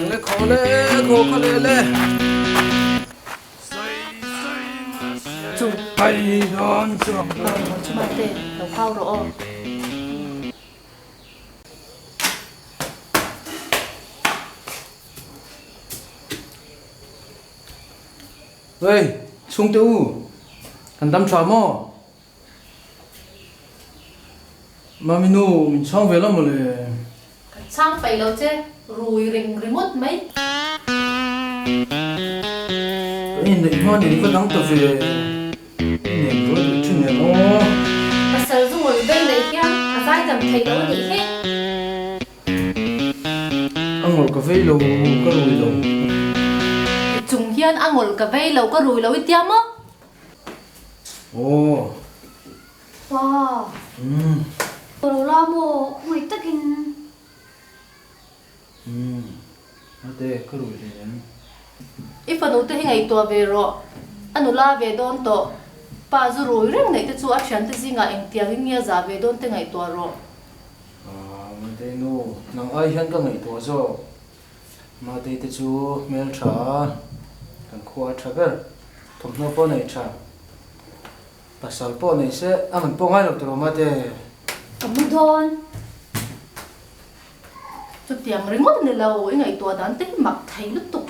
Le khaw le khaw khaw le le. Chu chu mate lo hau rawh aw. Hei, chhungte u, kan dam tha maw? Mami nu, min chhang ve la mawle. Kan chhang peih lo che, rui ring ringawt mai. Ka inneih hma nen va dang ta ve, i nen rual duh thin em aw. Pasal zu ngawih vei neih hian a zaidam theih lo anih hi. A ngawlh ka vei lo, ka rui lo. I chung hian a ngawlh ka vei lo, ka rui lo i tia maw? Aw. Pa. Umm. Ka lo la maw, khawngaih takin. Umm. Mate, ka rui hle em? I fanu te hi ngaihtuah ve rawh. A nula ve dawn tawh. Pa zu rui reng neih te chu a thiante zingah engtiangin nge a zah ve dawn te ngaihtuah rawh. Aaa Matei nu, nang ai hian ka ngaihtuah zawk. Matei te chu hmel tha a, kan khua a tha ber. Thawmhnaw pawh nei tha. Pasal pawh nei se, a man pawh ngai lo tawh Mate. Ka mu dawn. Chutiang ringawt a ni lo, i ngaihtuah dan te hi mak thei lutuk.